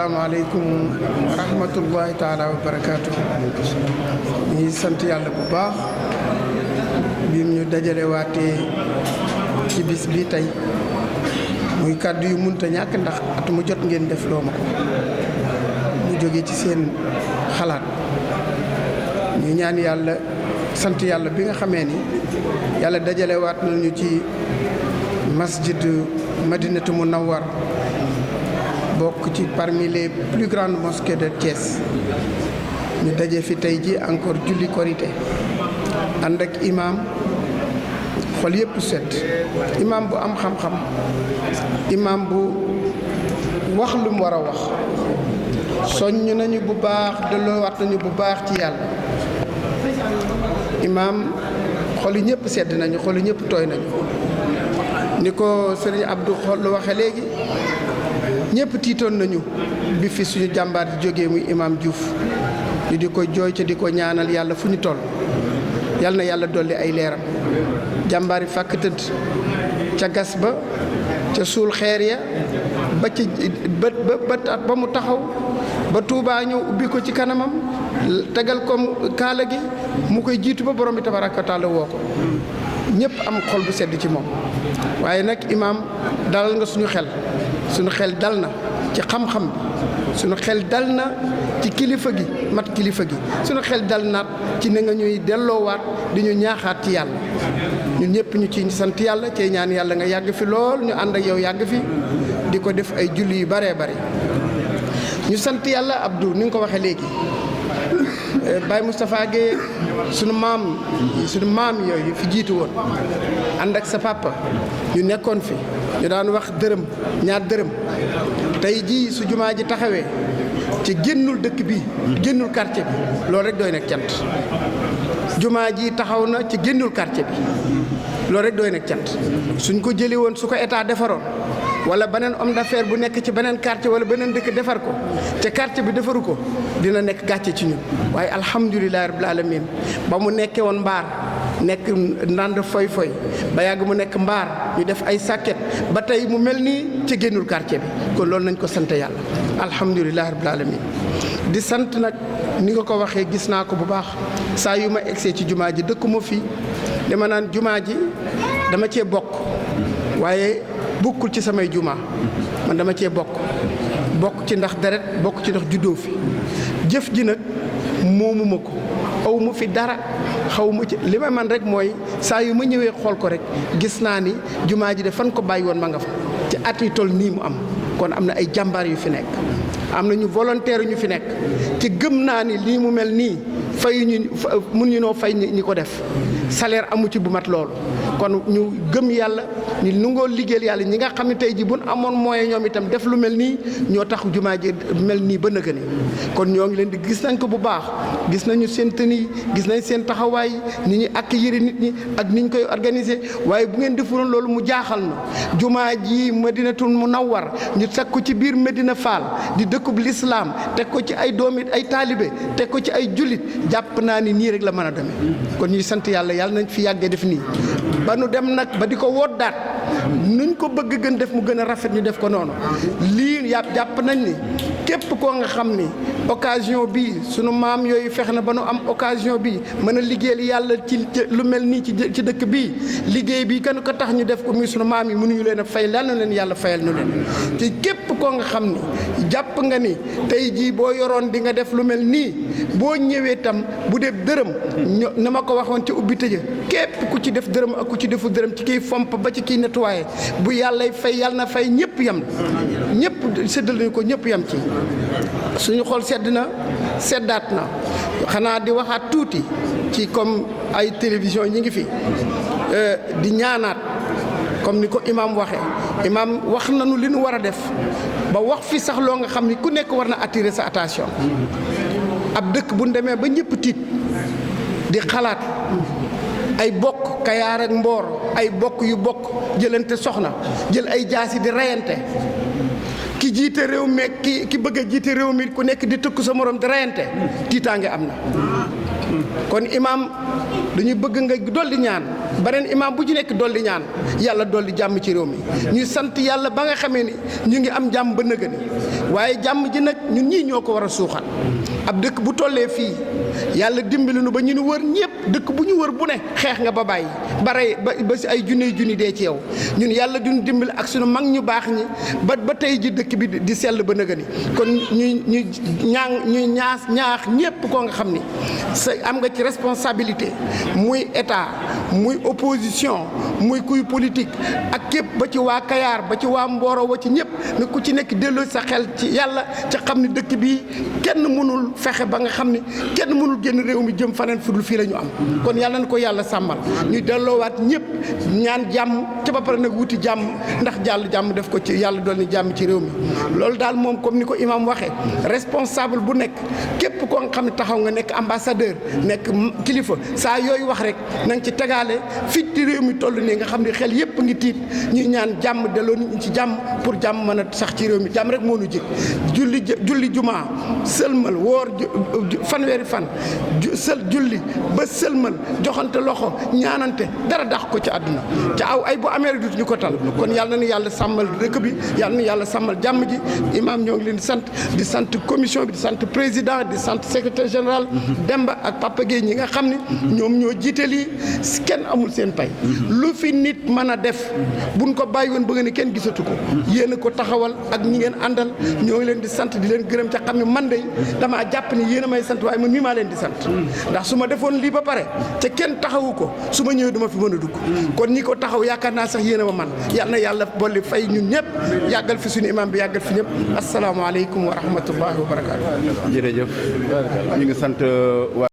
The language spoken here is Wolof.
asalaamaaleykum wa rahmatullahi taala wa barakaatu. ñu ngi sant yàlla bu baax bi ñu dajale waatee ci bis bi tey muy kàddu yu munta ñàkk ndax at mu jot ngeen def loo ma ko mu jóge ci seen xalaat. ñu ñaan yàlla sant yàlla bi nga xamee ni yàlla dajale waat nañu ci masjid Madinatu Munawwar bokk ci parmi les plus grandes mosquées de Thiès ñu daje fi tey ji encore julli korité ànd ak imam xol yëpp set imam bu am xam-xam imam bu wax lu mu war a wax soññ nañu bu baax delloowaat nañu bu baax ci yàlla imam xol yi ñëpp sedd nañu xol yi ñëpp tooy nañu ni ko sëriñ Abdou xol lu waxe léegi ñëpp tiitoon nañu bi fi suñu jàmbaar di jógee muy imam Diouf ñu di ko jooy ca di ko ñaanal yàlla fu ñu toll yàlla na yàlla dolli ay leeram jàmbaar yi fàkk tëdd ca gas ba ca suul xeer ya ba ci ba mu taxaw ba Tuubaa ñëw ubbi ko ci kanamam tegal ko kaala gi mu koy jiitu ba borom bi tabaraka wa taala woo ko ñëpp am xol bu sedd ci moom waaye nag imaam dalal nga suñu xel dal na ci xam-xam bi suñu xel dal na ci kilifa gi mat kilifa gi suñu xel dal naat ci ne nga ñuy delloowaat di ñu ñaaxaat ci yàlla ñun ñëpp ñu ci sant yàlla cee ñaan yàlla nga yàgg fi lool ñu ànd ak yow yàgg fi di ko def ay julli yu baree bare ñu sant yàlla Abdou ni nga ko waxee léegi Baye Moustapha Guèye sunu maam yooyu fi jiitu woon ànd ak sa papa ñu nekkoon fi ñu daan wax dërëm ñaar dërëm tey jii su jumaa ji taxawee ci génnul dëkk bi génnul quartier bi loolu rek doy nag cant jumaa ji taxaw na ci génnul quartier bi loolu rek doy nag cant suñ ko jëli woon su ko état defaroon wala beneen homme d'affaires bu nekk ci beneen quartier wala beneen dëkk defar ko te quartier bi defaru ko dina nekk gàcce ci ñun waaye alhamdulilahi rabbil alamin ba mu nekkee woon mbaar nekk ndànd foy ba yàgg mu nekk mbaar ñu def ay sàkket ba tey mu mel nii ci génnul quartier bi kon loolu nañ ko sant yàlla alhamdulilahi rabbil alamin di sant nag ni nga ko waxee gis naa ko bu baax saa yu ma egsee ci jumaa ji dëkkuma fii dama naan jumaa ji dama cee bokk waaye bokkul ci samay jumaa man dama cee bokk ci ndax deret bokk ci ndax juddoo fi jëf ji nag moomuma ko aw ma fi dara xaw ma ci li ma man rek mooy saa yu ma ñëwee xool ko rek gis naa ni jumaa ji de fan ko bàyyi woon ma nga fa ci at yi toll nii mu am kon am na ay jàmbaar yu fi nekk am na ñu volontaire ñu fi nekk ci gëm naa ni lii mu mel nii mun ñu noo fay ñi ko def salaire amu ci bu mat loolu kon ñu gëm yàlla ñu nungoo liggéeyal yàlla ñi nga xam ne tey ji buñ amoon moyen ñoom itam def lu mel nii ñoo tax jumaa ji mel nii ba nëgë ni kon ñoo ngi leen di gis nañ ko bu baax gis nañu seen tenue gis nañ seen taxawaay ni ñu accueillir nit ñi ak ni ñu koy organiser waaye bu ngeen defuloon loolu mu jaaxal na jumaa ji Madinatul Munawwar ñu teg ko ci biir Medina Fall di dëkkub lislaam teg ko ci ay doomi ay taalibe teg ko ci ay jullit jàpp naa ni nii rek la mën a demee kon ñuy sant yàlla nañ fi yàggee def nii ba nu dem nag ba di ko woddaat nuñ ko bëgg gën def mu gën a rafet ñu def ko noonu lii jàpp nañ ni képp koo nga xam ni occasion bi sunu maam yooyu fex na ba nu am occasion bi mën a liggéeyal yàlla ci lu mel nii ci dëkk bii liggéey bi kan ko tax ñu def ko muy sunu maam yi mënuñu leen a fay lan na leen yàlla fayal ñu leen te képp koo nga xam ni jàpp nga ni tey jii boo yoroon di nga def lu mel nii boo ñëwee tam bu dee dërëm na ma ko waxoon ci ubbi tëjë képp ku ci def dërëm ak ku ci defu dërëm ci kiy fomp ba ci kiy nettoyé bu yàllay fay yàlla na fay ñëpp yam ñëpp séddal nañu ko ñëpp yam ci suñu xol sedd na seddaat na xanaa di waxaat tuuti ci comme ay télévision ñi ngi fi di ñaanaat comme ni ko imam waxee imam wax nañu li nu war a def ba wax fi sax loo nga xam ni ku nekk war na attirer sa attention ab dëkk bu ñu demee ba ñëpp tiit di xalaat ay bokk Kayaar ak Mboor ay bokk yu bokk jëlante soxna jël ay jaasi di reyante ki jiite réew mi ki bëgg a jiite réew mi ku nekk di tëkk sa morom di reyante tiitaange am na kon imaam dañuy bëgg nga dolli ñaan beneen imaam bu ci nekk dolli ñaan yàlla dolli jàmm ci réew mi ñuy sant yàlla ba nga xamee ni ñu ngi am jàmm ba nëgëni waaye jàmm ji nag ñun ñii ñoo ko war a suuxat ab dëkk bu tollee fii yàlla dimbali nu ba ñu nu wër ñëpp dëkk bu ñu wër bu ne xeex nga ba bàyyi ba rey ba si ay junni dee ci yow ñun yàlla duñu dimbali ak sunu mag ñu baax ñi ba tey ji dëkk bi di sell ba nëgëni kon ñuy ñaax ñëpp koo nga xam ni sa am nga ci responsabilité muy état muy opposition muy kuy politique ak képp ba ci waa Kayaar ba ci waa Mboro wa ci ñëpp ne ku ci nekk delloo sa xel ci yàlla ca xam ni dëkk bi kenn mënul fexe ba nga xam ni kenn mënul génn réew mi jëm faneen fudul fii la ñu am kon yàlla na ko yàlla sàmmal ñu delloowaat ñëpp ñaan jàmm ca ba pare nag wuti jàmm ndax jàmm def ko ci yàlla dool ni jàmm ci réew mi loolu daal moom comme ni ko imam waxee responsable bu nekk képp koo nga xam ne taxaw nga nekk ambassadeur nekk kilifa saa yooyu wax rek na nga ci tegaale fii ci réew mi toll nii nga xam ne xel yëpp ngi tiit ñuy ñaan jàmm delloo nit ñi ci jàmm pour jàmm mën a sax ci réew mi jàmm rek moo nu jëkk julli jumaa sëlmal woor fanweeri fan julli ba sëlmal joxante loxo ñaanante dara dax ko ci àdduna ca aw ay bu amee dut ñu ko tal kon yàlla na yàlla sàmmal dëkk bi yàlla na yàlla sàmmal jàmm ji imaam ñoo ngi leen di sant commission bi di sant président di sant secrétaire général Demba ak Papa Gueye ñi nga xam ne ñoom ñoo jiite lii kenn amul seen pay lu fi nit mën a def buñ ko bàyyi woon bëgg ne kenn gisatu ko yéen a ko taxawal ak ñi ngeen àndal ñoo ngi leen di sant di leen gërëm ca xam ne man de damaa jàpp ni yéen a may sant waaye man mii maa leen di sant ndax su ma defoon lii ba pare te kenn taxawu ko su ma ñëwee duma fi mën a dugg kon ñi ko taxaw yaakaar naa sax yéen a ma man yàlla na yàlla bolli fay ñun ñëpp yàggal fi suñu imam bi yàggal fi ñëpp asalaamaaleykum wa rahmatullahi wa barakaatu. jërëjëf ñu ngi sant waa